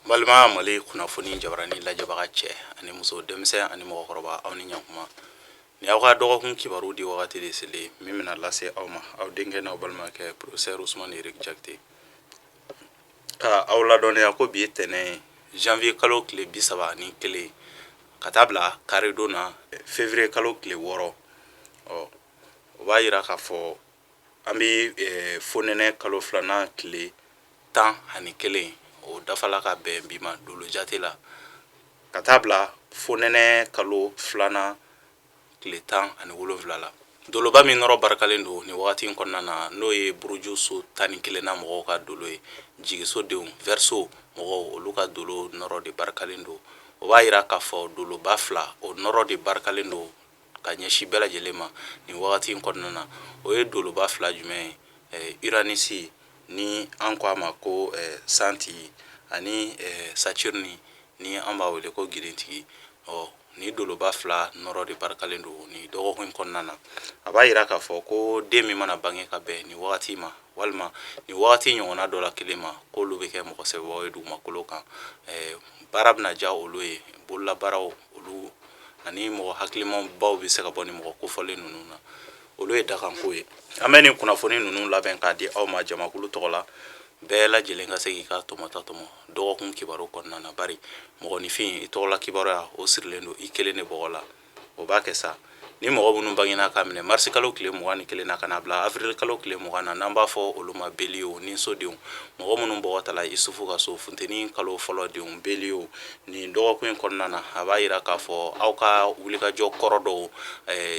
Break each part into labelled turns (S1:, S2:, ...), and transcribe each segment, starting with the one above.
S1: Balima Mali kunnafoni jabarani lajɛbaga cɛ ani muso, denmisɛn ani mɔgɔkɔrɔba, aw ni ɲakuma. Ni aw ka dɔgɔkun kibaru di wagati de selen min bɛna lase aw ma, aw denkɛ n'aw balimakɛ professeur Ousmane Eric Diakité, ka aw ladɔnniya ko bi ye tɛnɛn ye, janvier kalo tile 31 ka taa bila karidon na, février kalo tile 6. Ɔ, o b'a yira k'a fɔ an bɛ fonɛnɛ kalo filanan tile 11, o dafala ka bɛn bi ma dolo jate la, ka taa bila fonɛnɛ kalo filanan tile 17 la. Doloba min nɔrɔ barikalen don nin wagati in kɔnɔna na, n'o ye buruju so 11 na mɔgɔw ka dolo ye, jigiso denw, Verseau mɔgɔw, olu ka dolo nɔrɔ de barikalen don. O b'a yira k'a fɔ doloba fila, o nɔrɔ de barikalen don ka ɲɛsin bɛɛ lajɛlen ma nin wagati in kɔnɔna na. O ye doloba fila jumɛn ye? Uranus, ni an ko a ma ko santi, ani Saturne, ni an b'a wele ko girintigi. Ɔ, ni doloba fila nɔrɔ de barikalen don nin dɔgɔkun in kɔnɔna na. A b'a yira k'a fɔ ko den min mana bange ka bɛn nin wagati ma, walima nin wagati ɲɔgɔnna dɔ la kelen ma, k'olu bɛ kɛ mɔgɔ sɛbɛbaw ye dugumakolo kan. Baara bɛna diya olu ye, bololabaaraw olu ani mɔgɔ hakilimabaw bɛ se ka bɔ ni mɔgɔ kofɔlen ninnu na. Olu ye dakanko ye. An bɛ nin kunnafoni ninnu labɛn k'a di aw ma jamakulu tɔgɔ la, bɛɛ lajɛlen ka se k'i ka tɔmɔta tɔmɔ dɔgɔkun kibaru kɔnɔna na, bari mɔgɔninfin, i tɔgɔla kibaruya, o sirilen don i kelen de bɔgɔ la. O b'a kɛ sa, ni mɔgɔ minnu bangena ka minɛ marisi kalo tile 21 na ka na bila avril kalo tile 20 na, n'an b'a fɔ olu ma bélier, ni sodenw, mɔgɔ minnu bɔgɔ tala Isufu ka so, funteni kalo fɔlɔ denw, bélier, nin dɔgɔkun in kɔnɔna na, a b'a yira k'a fɔ aw ka wulikajɔ kɔrɔ dɔw,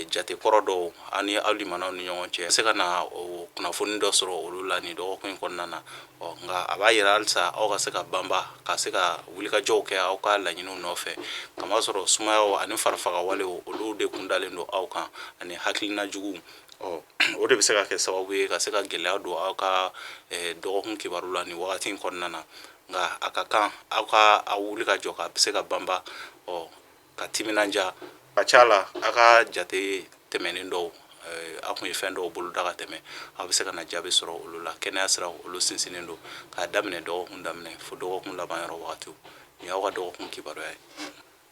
S1: jate kɔrɔ dɔw ani aw limanaw ni ɲɔgɔn cɛ, se ka na o kunnafoni dɔ sɔrɔ olu la nin dɔgɔkun in kɔnɔna na. Ɔ, nka a b'a yira halisa aw ka se ka banba ka se ka wulikajɔw kɛ aw ka laɲiniw nɔfɛ, kamasɔrɔ sumayaw ani farifagawalew, olu de kun dalen don aw kan, ani hakilina jugu. Ɔ, o de bɛ se ka kɛ sababu ye ka se ka gɛlɛya don aw ka dɔgɔkun kibaru la nin wagati in kɔnɔna na. Nka a ka kan aw ka aw wuli ka jɔ ka se ka banba, ɔ, ka timinanja ka ca la. Aw ka jate tɛmɛnen dɔw, aw kun ye fɛn dɔw boloda ka tɛmɛ, aw bɛ se ka na jaabi sɔrɔ olu la. Kɛnɛya siraw, olu sinsinnen don k'a daminɛ dɔgɔkun daminɛ fo dɔgɔkun laban yɔrɔ wagatiw. Nin y'aw ka dɔgɔkun kibaruya ye.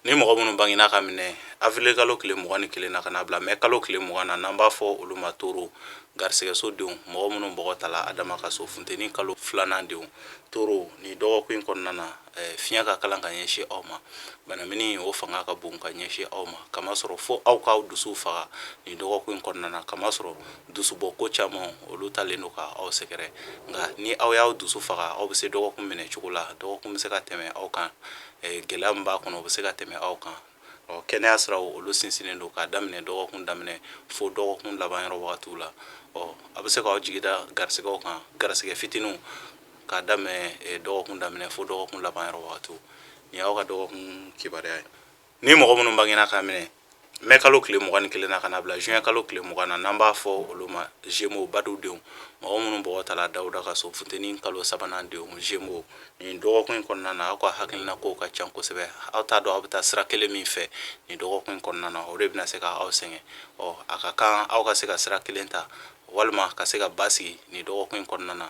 S1: Ni mɔgɔ minnu bangena ka minɛ avril kalo tile 21 na ka na bila mɛ kalo tile 20 na, n'an b'a fɔ olu ma taureau, garisɛgɛso denw, mɔgɔ minnu bɔgɔ tala Adama ka so, funteni kalo filanan denw, taureau, nin dɔgɔkun in kɔnɔna na, fiɲɛ ka kalan ka ɲɛsin aw ma, banamini o fanga ka bon ka ɲɛsin aw ma, kamasɔrɔ fo aw k'aw dusu faga nin dɔgɔkun in kɔnɔna na, kamasɔrɔ dusubɔ ko caman, olu talen don ka aw sɛgɛrɛ. Nka ni aw y'aw dusu faga, aw bɛ se dɔgɔkun minɛ cogo la. Dɔgɔkun bɛ se ka tɛmɛ aw kan, gɛlɛya min b'a kɔnɔ, o bɛ se ka tɛmɛ aw kan. Ɔ, kɛnɛya siraw, olu sinsinnen don k'a daminɛ dɔgɔkun daminɛ fo dɔgɔkun laban yɔrɔ wagatiw la. Ɔ, a bɛ se k'aw jigi da garisigɛw kan, garisigɛ fitininw, k'a daminɛ dɔgɔkun daminɛ fo dɔgɔkun laban yɔrɔ wagatiw. Nin y'aw ka dɔgɔkun kibaruya ye. Ni mɔgɔ minnu bangena k'a minɛ mɛ kalo tile 21 na ka na bila juin kalo tile 20 na, n'an b'a fɔ olu ma Gémeaux, badu denw, mɔgɔ minnu bɔgɔ tala Dawuda ka so, funteni kalo sabanan denw, Gémeaux, nin dɔgɔkun in kɔnɔna na, aw ka hakilina kow ka ca kosɛbɛ. Aw t'a dɔn aw bɛ taa sira kelen min fɛ nin dɔgɔkun in kɔnɔna na, o de bɛna se ka aw sɛgɛn. Ɔ, a ka kan aw ka se ka sira kelen ta, walima ka se ka basigi nin dɔgɔkun in kɔnɔna na.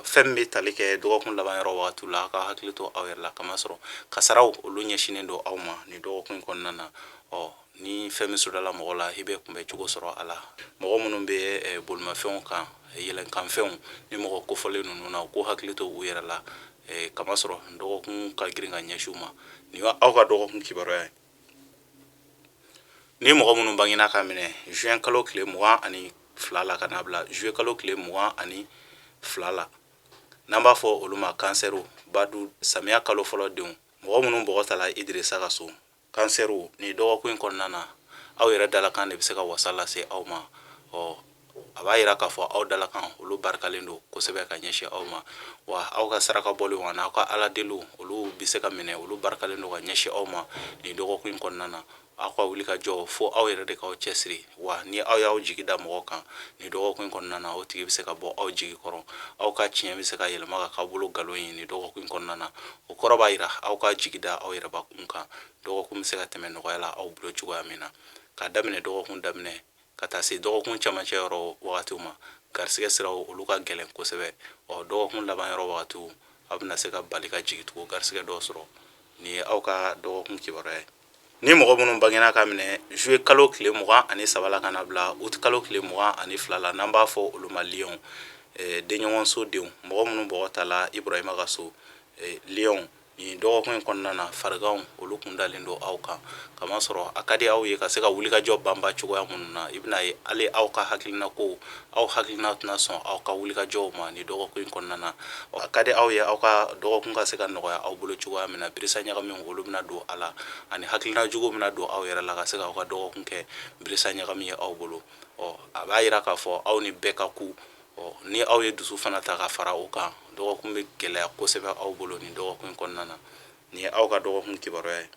S1: Fɛn min bɛ tali kɛ dɔgɔkun laban yɔrɔ wagatiw la, aw ka hakili to aw yɛrɛ la, kamasɔrɔ kasaraw, olu ɲɛsinnen don aw ma nin dɔgɔkun in kɔnɔna na. Ɔ, ni fɛn min sɔrɔla mɔgɔ la, i bɛ kunbɛ cogo sɔrɔ a la. Mɔgɔ minnu bɛ bolimafɛnw kan, yɛlɛnkanfɛnw, ni mɔgɔ kofɔlen ninnu na, u k'u hakili to u yɛrɛ la, kamasɔrɔ dɔgɔkun ka girin ka ɲɛsin u ma. Nin y'aw ka dɔgɔkun kibaruya ye. Ni mɔgɔ minnu bangena ka minɛ juin kalo tile 22 la ka n'a bila juillet kalo tile 22 la, n'an b'a fɔ olu ma kansɛriw, badu samiya kalo fɔlɔ denw, mɔgɔ minnu bɔgɔ tala Idirisa ka so, kansɛriw, nin dɔgɔkun in kɔnɔna na, aw yɛrɛ dalakan de bɛ se ka wasa lase aw ma. Ɔ, a b'a yira k'a fɔ aw dalakan, olu barikalen don kosɛbɛ ka ɲɛsin aw ma, wa aw ka saraka bɔlenw ani aw ka ala deliw, olu bɛ se ka minɛ, olu barikalen don ka ɲɛsin aw ma nin dɔgɔkun in kɔnɔna na. Aw ka wuli ka jɔ, fo aw yɛrɛ de k'aw cɛsiri. Wa ni aw y'aw jigi da mɔgɔ kan nin dɔgɔkun in kɔnɔna na, o tigi bɛ se ka bɔ aw jigi kɔrɔ. Aw ka tiɲɛ bɛ se ka yɛlɛma ka k'aw bolo nkalon ye nin dɔgɔkun in kɔnɔna na. O kɔrɔ b'a yira aw ka jigi da aw yɛrɛbakun kan, dɔgɔkun bɛ se ka tɛmɛ nɔgɔya la aw bolo cogoya min na. K'a daminɛ dɔgɔkun daminɛ ka taa se dɔgɔkun camancɛ yɔrɔ wagatiw ma, garisigɛ siraw, olu ka gɛlɛn kosɛbɛ. Ɔ, dɔgɔkun laban yɔrɔ wagatiw, Aw bɛna se ka bali ka jigitugu garisigɛ dɔ sɔrɔ. Nin ye aw ka dɔgɔkun kibaruya ye. Ni mɔgɔ minnu bangena ka minɛ juillet kalo tile 23 la ka na bila août kalo tile 22 la, n'an b'a fɔ olu ma lion, denɲɔgɔnso denw, mɔgɔ minnu bɔgɔ tala Ibrahima ka so, lion, nin dɔgɔkun in kɔnɔna na, fariganw olu kun dalen don aw kan, kamasɔrɔ a ka di aw ye ka se ka wulikajɔ banba cogoya minnu na. I bɛna ye hali aw ka hakilina ko, aw hakilina tɛna sɔn aw ka wulikajɔw ma nin dɔgɔkun in kɔnɔna na. A ka di aw ye aw ka dɔgɔkun ka se ka nɔgɔya aw bolo cogoya min na, birisa ɲagamiw olu bɛna don a la, ani hakilina jugu bɛna don aw yɛrɛ la ka se k'aw ka dɔgɔkun kɛ birisa ɲagami ye aw bolo. Ɔ, a b'a yira k'a fɔ aw ni bɛɛ ka ku. Ɔ, ni aw ye dusu fana ta ka fara o kan, dɔgɔkun bɛ gɛlɛya kosɛbɛ aw bolo nin dɔgɔkun in kɔnɔna na. Nin ye aw ka dɔgɔkun kibaruya ye.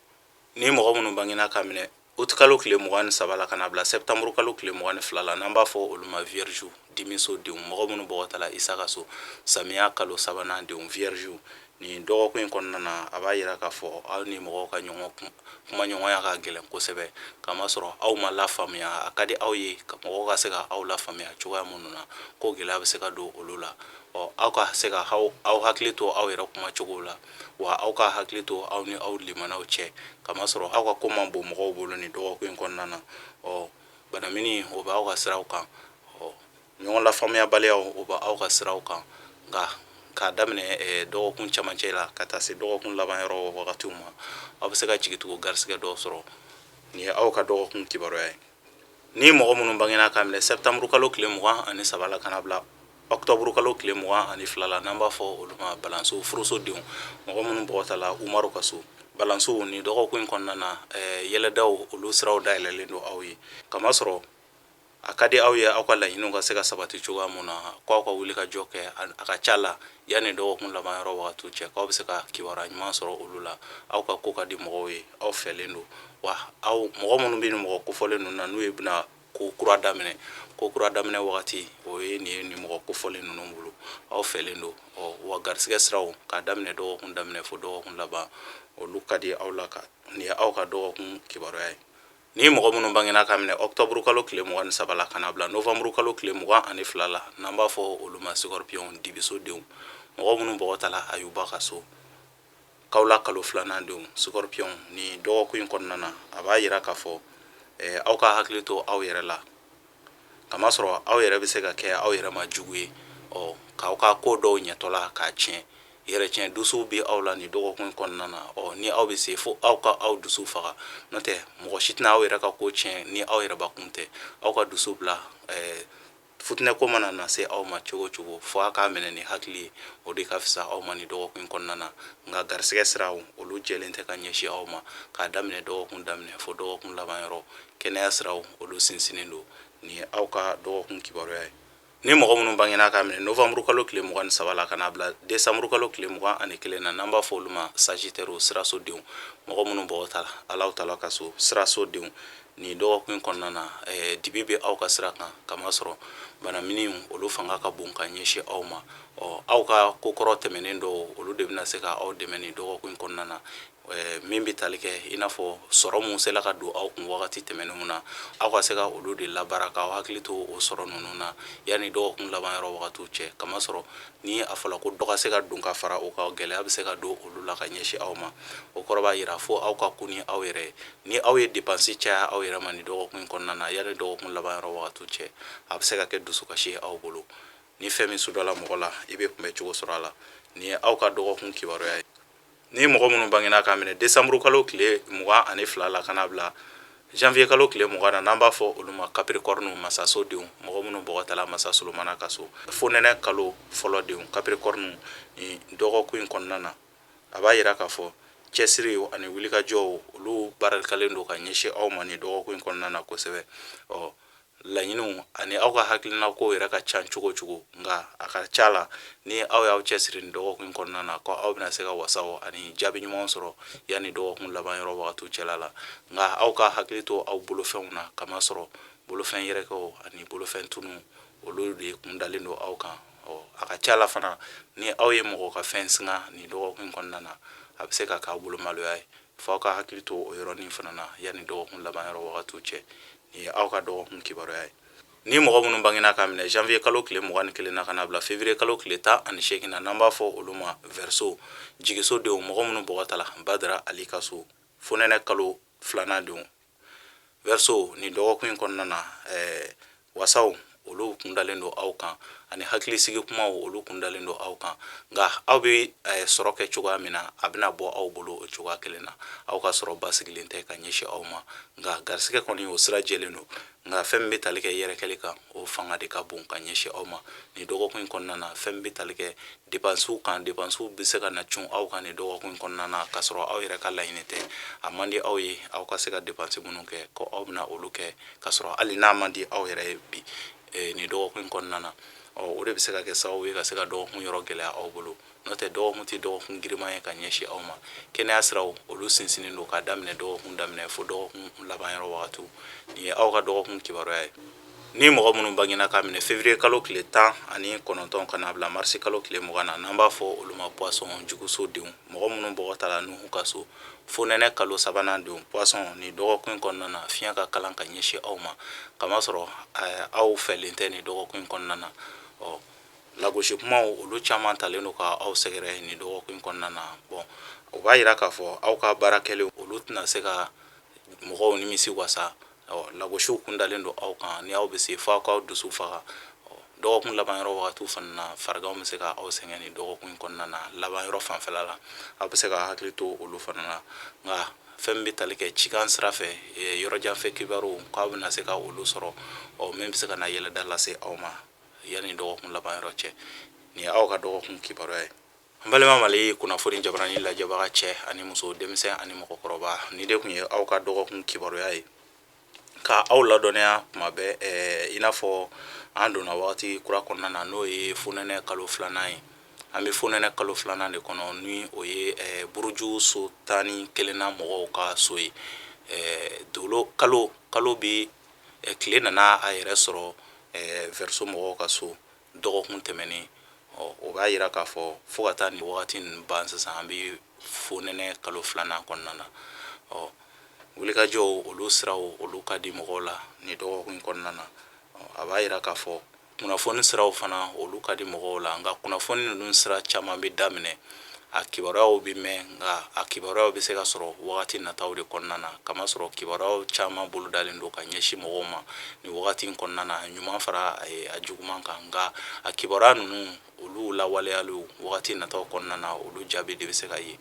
S1: Ni mɔgɔ minnu bangena ka minɛ août kalo tile 23 la ka na bila septembre kalo tile 22 la, n'an b'a fɔ olu ma vierge, dimiso denw, mɔgɔ minnu bɔgɔ tala Isa ka so, samiya kalo sabanan denw, vierge, nin dɔgɔkun in kɔnɔna na, a b'a yira k'a fɔ aw ni mɔgɔw ka ɲɔgɔn kumaɲɔgɔnya ka gɛlɛn kosɛbɛ, kamasɔrɔ aw ma lafaamuya. A ka di aw ye ka mɔgɔw ka se ka aw lafaamuya cogoya minnu na, ko gɛlɛya bɛ se ka don olu la. Ɔ, aw ka se ka aw hakili to aw yɛrɛ kumacogo la, wa aw ka hakili to aw ni aw limanaw cɛ, kamasɔrɔ aw ka ko man bon mɔgɔw bolo nin dɔgɔkun in kɔnɔna na. Ɔ, banamini o bɛ aw ka siraw kan, ɔ, ɲɔgɔn lafaamuyabaliyaw o bɛ aw ka siraw kan. Nka k'a daminɛ dɔgɔkun camancɛ la ka taa se dɔgɔkun laban yɔrɔ wagatiw ma, aw bɛ se ka jigitugu garisigɛ dɔw sɔrɔ. Nin ye aw ka dɔgɔkun kibaruya ye. Ni mɔgɔ minnu bangena k'a minɛ septembre kalo tile 23 la ka na bila octobre kalo tile 22 la, n'an b'a fɔ olu ma balanso, furuso denw, mɔgɔ minnu bɔgɔ tala Umaru ka so, balanso, nin dɔgɔkun in kɔnɔna na, yɛlɛdaw olu siraw dayɛlɛlen don aw ye, kamasɔrɔ a ka di aw ye aw ka laɲiniw ka se ka sabati cogoya mun na, ko aw ka wuli ka jɔ kɛ. A ka ca la, yanni dɔgɔkun laban yɔrɔ wagatiw cɛ, k'aw bɛ se ka kibaruya ɲuman sɔrɔ olu la. Aw ka ko ka di mɔgɔw ye, aw fɛlen don, wa aw mɔgɔ minnu bɛ nin mɔgɔ kofɔlen ninnu na, n'u ye bɛna ko kura daminɛ, ko kura daminɛ wagati o ye nin ye nin mɔgɔ kofɔlen ninnu bolo. Aw fɛlen don. Ɔ, wa garisigɛ siraw k'a daminɛ dɔgɔkun daminɛ fo dɔgɔkun laban, olu ka di aw la. Ka nin ye aw ka dɔgɔkun kibaruya ye. Ni mɔgɔ minnu bangena ka minɛ octobre kalo tile 23 la ka na bila novembre kalo tile 22 la, n'an b'a fɔ olu ma scorpion, dibiso denw, mɔgɔ minnu bɔgɔ tala Ayuba ka so, kawula kalo filanan denw, scorpion, ni dɔgɔkun in kɔnɔna na, a b'a yira k'a fɔ aw ka hakili to aw yɛrɛ la, kamasɔrɔ aw yɛrɛ bɛ se ka kɛ aw yɛrɛ ma jugu ye, ɔ, k'aw ka ko dɔw ɲɛtɔla k'a tiɲɛ. Yɛrɛ tiɲɛ dusuw bɛ aw la nin dɔgɔkun in kɔnɔna na. Ɔ, ni aw bɛ se, fo aw ka aw dusu faga, n'o tɛ mɔgɔ si tɛna aw yɛrɛ ka ko tiɲɛ ni aw yɛrɛbakun tɛ. Aw ka dusu bila, futinɛ ko mana na se aw ma cogo o cogo, fo aw k'a minɛ ni hakili ye, o de ka fisa aw ma nin dɔgɔkun in kɔnɔna na. Nka garisigɛ siraw olu jɛlen tɛ ka ɲɛsin aw ma k'a daminɛ dɔgɔkun daminɛ fo dɔgɔkun laban yɔrɔ. Kɛnɛya siraw olu sinsinnen don. Nin ye aw ka dɔgɔkun kibaruya ye. Ni mɔgɔ minnu bangena k'a minɛ novembre kalo tile 23 la ka n'a bila décembre kalo tile 21 na, n'an b'a fɔ olu ma sagittaire, siraso denw, mɔgɔ minnu bɔgɔ tala Alahu taala ka so, siraso denw, nin dɔgɔkun in kɔnɔna na, dibi bɛ aw ka sira kan, kamasɔrɔ banaminiw olu fanga ka bon ka ɲɛsin aw ma. Ɔ, aw ka ko kɔrɔ tɛmɛnen dɔw olu de bɛna se ka aw dɛmɛ nin dɔgɔkun in kɔnɔna na, min bɛ tali kɛ i n'a fɔ sɔrɔ min sela ka don aw kun wagati tɛmɛnenw na, aw ka se ka olu de labaara k'aw hakili to o sɔrɔ ninnu na yanni dɔgɔkun laban yɔrɔ wagatiw cɛ, kamasɔrɔ ni a fɔla ko dɔ ka se ka don ka fara o kan, gɛlɛya bɛ se ka don olu la ka ɲɛsin aw ma. O kɔrɔ b'a yira fo aw ka kun ni aw yɛrɛ ye. Ni aw ye dépense caya aw yɛrɛ ma nin dɔgɔkun in kɔnɔna na, yanni dɔgɔkun laban yɔrɔ wagatiw cɛ, a bɛ se ka kɛ dusukasi ye aw bolo. Ni fɛn min sudala mɔgɔ la, i bɛ kunbɛ cogo sɔrɔ a la. Nin ye aw ka dɔgɔkun kibaruya ye. Ni mɔgɔ minnu bangena k'a minɛ décembre kalo tile 22 la ka n'a bila janvier kalo tile 20 na, n'an b'a fɔ olu ma capricorne, masaso denw, mɔgɔ minnu bɔgɔ tala masa Solomana ka so, fonɛnɛ kalo fɔlɔ denw, capricorne, nin dɔgɔkun in kɔnɔna na, a b'a yira k'a fɔ cɛsiri ani wulikajɔw olu barikalen don ka ɲɛsin aw ma nin dɔgɔkun in kɔnɔna na kosɛbɛ. Ɔ, laɲiniw ani aw ka hakilina kow yɛrɛ ka ca cogo cogo, nka a ka ca la, ni aw y'aw cɛsiri nin dɔgɔkun in kɔnɔna na, ko aw bɛna se ka wasaw ani jaabi ɲumanw sɔrɔ yanni dɔgɔkun laban yɔrɔ wagatiw cɛla la. Nka aw ka hakili to aw bolofɛnw na, kamasɔrɔ bolofɛn yɛrɛkɛw ani bolofɛn tunu olu de kun dalen don aw kan. Ɔ, a ka ca la fana, ni aw ye mɔgɔ ka fɛn singa nin dɔgɔkun in kɔnɔna na, a bɛ se ka k'aw bolo maloya ye. Fo aw ka hakili to o yɔrɔnin fana na yanni dɔgɔkun laban yɔrɔ wagatiw cɛ. Nin ye aw ka dɔgɔkun kibaruya ye. Ni mɔgɔ minnu bangena k'a minɛ janvier kalo tile 21 na ka na bila février kalo tile 18 na, n'an b'a fɔ olu ma Verseau, jigiso denw, mɔgɔ minnu bɔgɔ tala Badara Ali ka so, fonɛnɛ kalo filanan denw, Verseau, nin dɔgɔkun in kɔnɔna na, wasaw olu kun dalen don aw kan, ani hakilisigi kumaw olu kun dalen don aw kan. Nka aw bɛ sɔrɔ kɛ cogoya min na, a bɛna bɔ aw bolo o cogoya kelen na. Aw ka sɔrɔ basigilen tɛ ka ɲɛsin aw ma, nka garisigɛ kɔni o sira jɛlen don. Nka fɛn min bɛ tali kɛ yɛrɛkɛli kan, o fanga de ka bon ka ɲɛsin aw ma nin dɔgɔkun in kɔnɔna na. Fɛn min bɛ tali kɛ depansiw kan, depansiw bɛ se ka na cun aw kan nin dɔgɔkun in kɔnɔna na, k'a sɔrɔ aw yɛrɛ ka laɲini tɛ. A man di aw ye aw ka se ka depansi minnu kɛ, ko aw bɛna olu kɛ k'a sɔrɔ hali n'a man di aw yɛrɛ ye bi nin dɔgɔkun in kɔnɔna na. Ɔ, o de bɛ se ka kɛ sababu ye ka se ka dɔgɔkun yɔrɔ gɛlɛya aw bolo. N'o tɛ, dɔgɔkun tɛ dɔgɔkun giriman ye ka ɲɛsin aw ma. Kɛnɛya siraw olu sinsinnen don k'a daminɛ dɔgɔkun daminɛ fo dɔgɔkun laban yɔrɔ wagatiw. Nin ye aw ka dɔgɔkun kibaruya ye. Ni mɔgɔ minnu bangena k'a minɛ février kalo tile 19 ka n'a bila marisi kalo tile 20 na, n'an b'a fɔ olu ma poisson, juguso denw, mɔgɔ minnu bɔgɔ tala Nuhu ka so, fonɛnɛ kalo sabanan denw, poisson, nin dɔgɔkun in kɔnɔna na, fiɲɛ ka kalan ka ɲɛsin aw ma, kamasɔrɔ aw fɛlen tɛ nin dɔgɔkun in kɔnɔna na. Ɔ, lagosi kumaw olu caman talen don ka aw sɛgɛrɛ nin dɔgɔkun in kɔnɔna na. Bɔn, o b'a yira k'a fɔ aw ka baara kɛlen olu tɛna se ka mɔgɔw nimisi wasa. Ɔ, lagosiw kun dalen don aw kan. Ni aw bɛ se, fo aw k'aw dusu faga. Dɔgɔkun laban yɔrɔ wagatiw fana na, fariganw bɛ se ka aw sɛgɛn nin dɔgɔkun in kɔnɔna na laban yɔrɔ fanfɛla la. Aw bɛ se ka hakili to olu fana na. Nka fɛn min bɛ tali kɛ cikan sira fɛ, yɔrɔjanfɛ kibaruw, k'aw bɛna se ka olu sɔrɔ, ɔ, min bɛ se ka na yɛlɛda lase aw ma yanni dɔgɔkun laban yɔrɔ cɛ. Nin ye aw ka dɔgɔkun kibaruya ye. N balima Mali kunnafoni jabarani lajɛbaga cɛ ani muso, denmisɛn ani mɔgɔkɔrɔba, nin de tun ye aw ka dɔgɔkun kibaruya ye ka aw ladɔnniya tuma bɛɛ. I n'a fɔ an donna wagati kura kɔnɔna na, n'o ye fonɛnɛ kalo filanan ye. An bɛ fonɛnɛ kalo filanan de kɔnɔ, ni o ye buruju so 11nan mɔgɔw ka so ye. Dolo kalo, kalo bɛ tile nana a yɛrɛ sɔrɔ Verseau mɔgɔw ka so dɔgɔkun tɛmɛnen. Ɔ, o b'a yira k'a fɔ fo ka taa nin wagati ninnu ban sisan, an bɛ fonɛnɛ kalo filanan kɔnɔna na. Ɔ, wulikajɔw olu siraw olu ka di mɔgɔw la nin dɔgɔkun in kɔnɔna na. A b'a yira k'a fɔ kunnafoni siraw fana olu ka di mɔgɔw la. Nka kunnafoni ninnu sira caman bɛ daminɛ, a kibaruyaw bɛ mɛn, nka a kibaruyaw bɛ se ka sɔrɔ wagati nataw de kɔnɔna na, kamasɔrɔ kibaruyaw caman bolo dalen don ka ɲɛsin mɔgɔw ma nin wagati in kɔnɔna na, ɲuman fara a juguman kan. Nka a kibaruya ninnu olu lawaleyaliw wagati nataw kɔnɔna na, olu jaabi de bɛ se ka ye.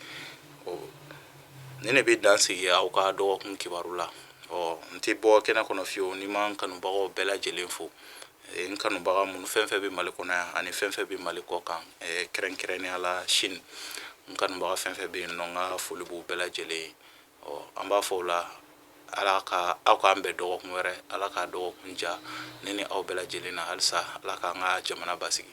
S1: Nin de bɛ dan sigi aw ka dɔgɔkun kibaru la. Ɔ, n tɛ bɔ kɛnɛ kɔnɔ fiyewu ni ma n kanubagaw bɛɛ lajɛlen fo, n kanubaga minnu fɛn fɛn bɛ Mali kɔnɔ yan ani fɛn fɛn bɛ Mali kɔ kan, kɛrɛnkɛrɛnnenya la Chine. N kanubaga fɛn fɛn bɛ yen nɔ, n ka foli b'u bɛɛ lajɛlen ye. Ɔ, an b'a fɔ o la, ala ka aw k'an bɛn dɔgɔkun wɛrɛ. Ala ka dɔgɔkun diya ne ni aw bɛɛ lajɛlen na. Halisa, ala k'an ka jamana basigi.